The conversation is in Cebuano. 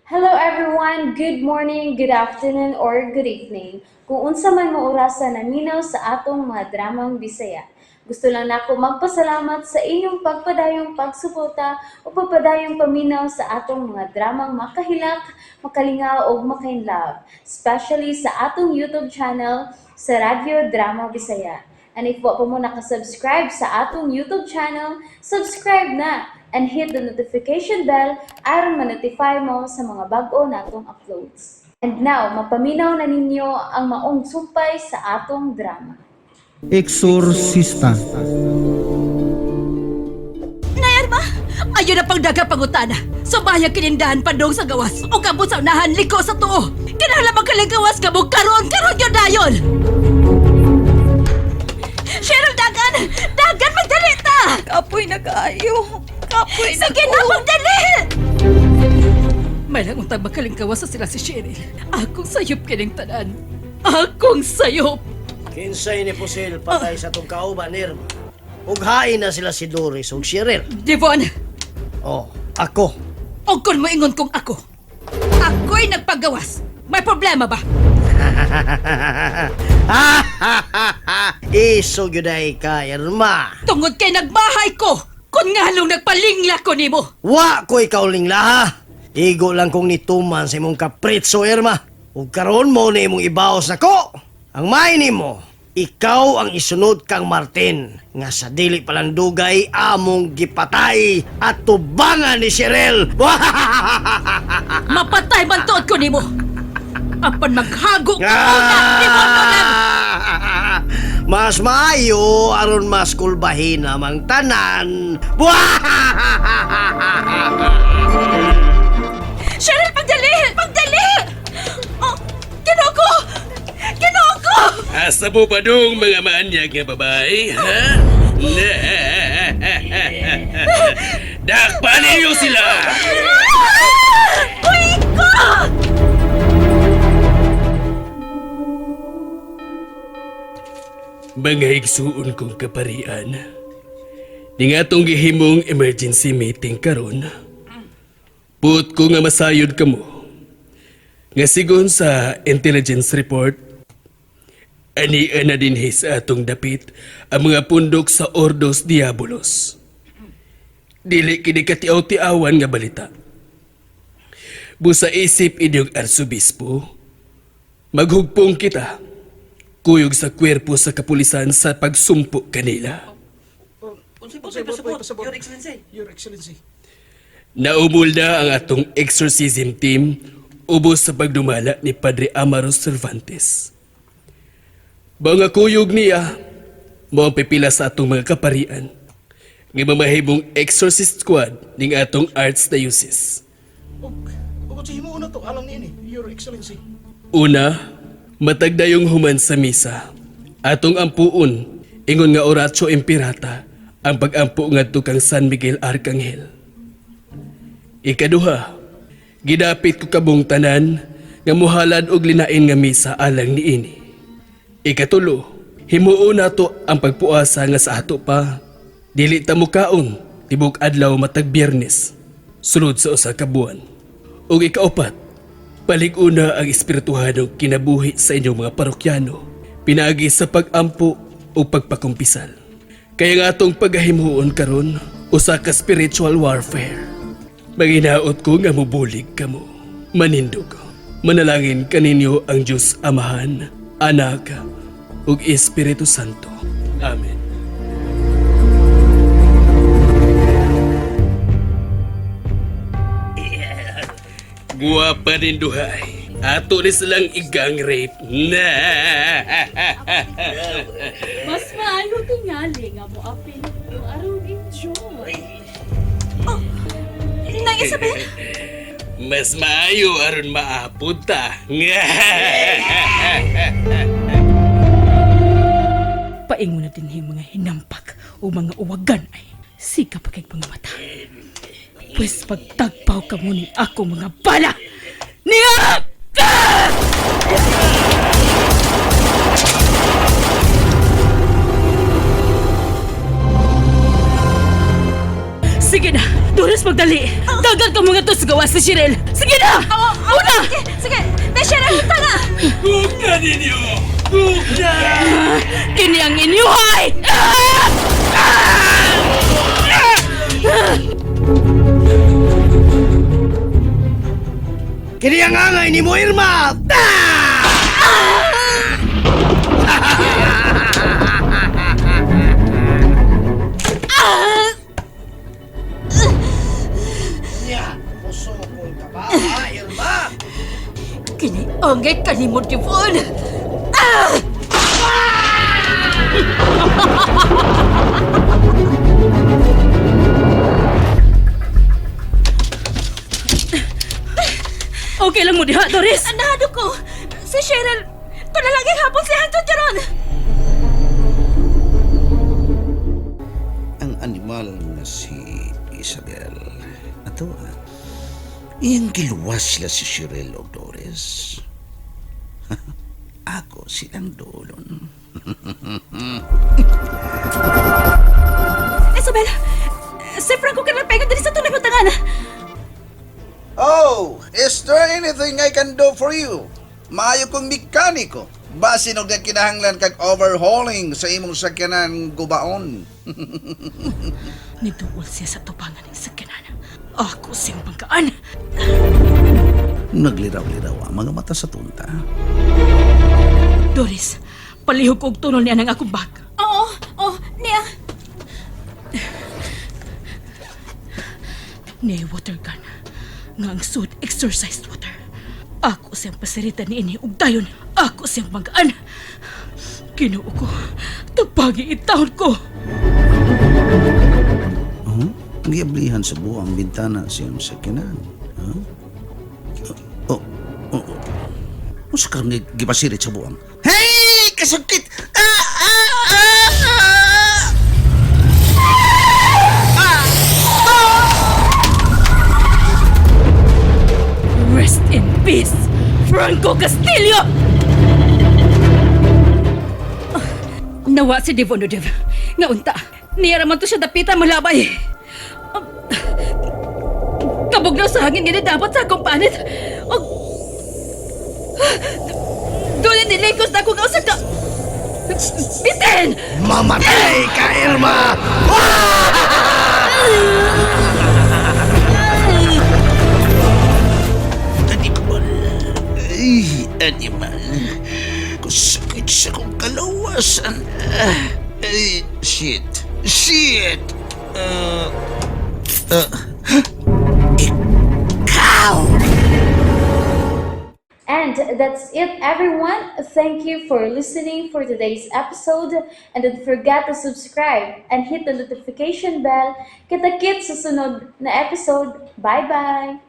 Hello everyone! Good morning, good afternoon, or good evening. Kung unsa man mo orasa naminaw sa atong mga dramang Bisaya. Gusto lang nako magpasalamat sa inyong pagpadayong pagsuporta o pagpadayong paminaw sa atong mga dramang makahilak, makalingaw ug makainlove, especially sa atong YouTube channel sa Radyo Drama Bisaya. And if wa pa mo nakasubscribe sa atong YouTube channel, subscribe na and hit the notification bell aron ma-notify mo sa mga bag-o natong uploads. And now, mapaminaw na ninyo ang maong sumpay sa atong drama. Exorcista. Nayar ba? Ayo na pang daga pangutana. Subayag kinindahan padong sa gawas. O kabot sa unahan liko sa tuo. Kinahanglan magkalingkawas ka mo karon karon yun dayon. Cheryl, dagan! Dagan, magdali ta! Kapoy na kaayo. Kapoy na Sige ko. na, magdali! May lang untang makalingkawas sa sila si Cheryl. Akong sayop kining tanan. Akong sayop! Kinsay ni Pusil patay sa tong kauban, Irma. Ug hain na sila si Doris ug Cheryl. Devon, Oh, ako. o kung moingon kong ako. Ako'y nagpagawas. May problema ba? Iso gyud ay ka, Irma. Tungod kay nagbahay ko! Kung ngalong nagpalingla ko nimo! Wa ko ikaw lingla ha. Igo lang kong nituman sa imong kapritso, Irma. Ug karon mo na imong ibaos nako. Ang may nimo, ikaw ang isunod kang Martin nga sa dili palang dugay among gipatay at tubangan ni Cheryl. Mapatay man tuod ko nimo. Apan maghago ka una nimo tanan. Mas maayo aron mas kulbahin amang tanan. Cheryl, pagdali! Pagdali! Oh, Ginoo ko! Ginoo ko! Asa mo pa dong mga maanyag nga babae, ha? Dakpan ninyo sila! Uy ko! Mga higsuon kong kaparian, di nga atong gihimong emergency meeting karon. Puot ko nga masayod kamo. Nga sigon sa intelligence report, ani na dinhi sa atong dapit ang mga pundok sa Ordos Diabolos. Dili kini katiaw-tiawan nga balita. Busa isip inyong arsobispo, maghugpong kita kuyog sa kwerpo sa kapulisan sa pagsumpo kanila. Naumulda ang atong exorcism team ubos sa pagdumala ni Padre Amaro Cervantes. Mga kuyog niya, mao ang pipila sa atong mga kaparian nga mamahimong exorcist squad ning atong archdiocese. Una, matagdayong human sa misa. Atong ampuon, ingon nga oratio impirata, ang pag-ampo ngadto kang San Miguel Arcangel. Ikaduha, gidapit ko kabong tanan nga muhalad og linain nga misa alang niini. Ikatulo, himuon nato ang pagpuasa nga sa ato pa. Dili ta mukaon tibok adlaw matag Biyernes, sulod sa usa ka buwan. Ug ikaupat, palig-una ang espirituhanong kinabuhi sa inyong mga parokyano, pinaagi sa pag-ampo o pagpakumpisal. Kaya nga atong paghahimuon karon usa ka spiritual warfare. Maginaot ko nga mubulig kamo. Manindog. Manalangin kaninyo ang Diyos Amahan, Anak, ug Espiritu Santo. Amen. Guwapa din duhay. Ato ni silang igang rape. Na. Mas maayo tingali nga mo apil ko aron enjoy. Nang Isabel? Mas maayo aron maapod ta. Paingon na din mga hinampak o mga uwagan ay sika pa kay mga mata. Pwes pagtagpaw ka mo ni ako mga bala! Niya! Sige na! Doris, magdali! Dagan ka mga to sa gawas ni Cheryl! Sige na! Una! Sige, sige. Te, Cheryl, hunta na! Gugna ninyo! Gugna! Kini ang inyuhay! Ah! Kini ang angay nimo, Irma! Ah! Nya, musukol ka ba, ha, Irma? Kini angay kanimo, Devon! Ah! Okay lang mo diha, Doris! Anado ko! Si Cheryl, tunalagi hapon si Anton karon! Ang animal nga si Isabel. Ato ah. Iyang giluwas sila si Cheryl og Doris. Ako silang dolon. Isabel, si Franco kanang pegon diri sa tunay tangan. Oh, is there anything I can do for you? Maayo kong mekaniko. Basin og kinahanglan kag overhauling sa imong sakyanan gubaon. Niduol siya sa tubangan ng sakyanan. Ako siyang bangkaan. Nagliraw-liraw ang mga mata sa tunta. Doris, palihog og tunol niya ng akong bag. Oo, oh, niya. Niya water gun. Nga ang suit exercised water. Ako siyang pasirita ni ini ug dayon. Ako siyang bangkaan. Ginoo ko, tabagi itawon ko. Huh? Giablihan sa buang bintana siyang sakyanan. Huh? Oh, oh, oh. Unsa ka nga gipasirit sa buang? Hey! Kasakit! Ah! Ah! Ah! Ah! Rest in peace, Franco Castillo! Nawa si Devon o Dev. Nga unta, niya raman to siya dapita malabay. Kabugnaw sa hangin nga dapat sa akong panit. Og... Doon nilikos na akong usap ka... Bitin! Mamatay ka, Irma! Animal. Ay, animal. Kusakit sa kong kalawasan. Ah, Ay, shit. Shit! Ikaw! And that's it, everyone. Thank you for listening for today's episode. And don't forget to subscribe and hit the notification bell. Kita-kits sa sunod na episode. Bye-bye!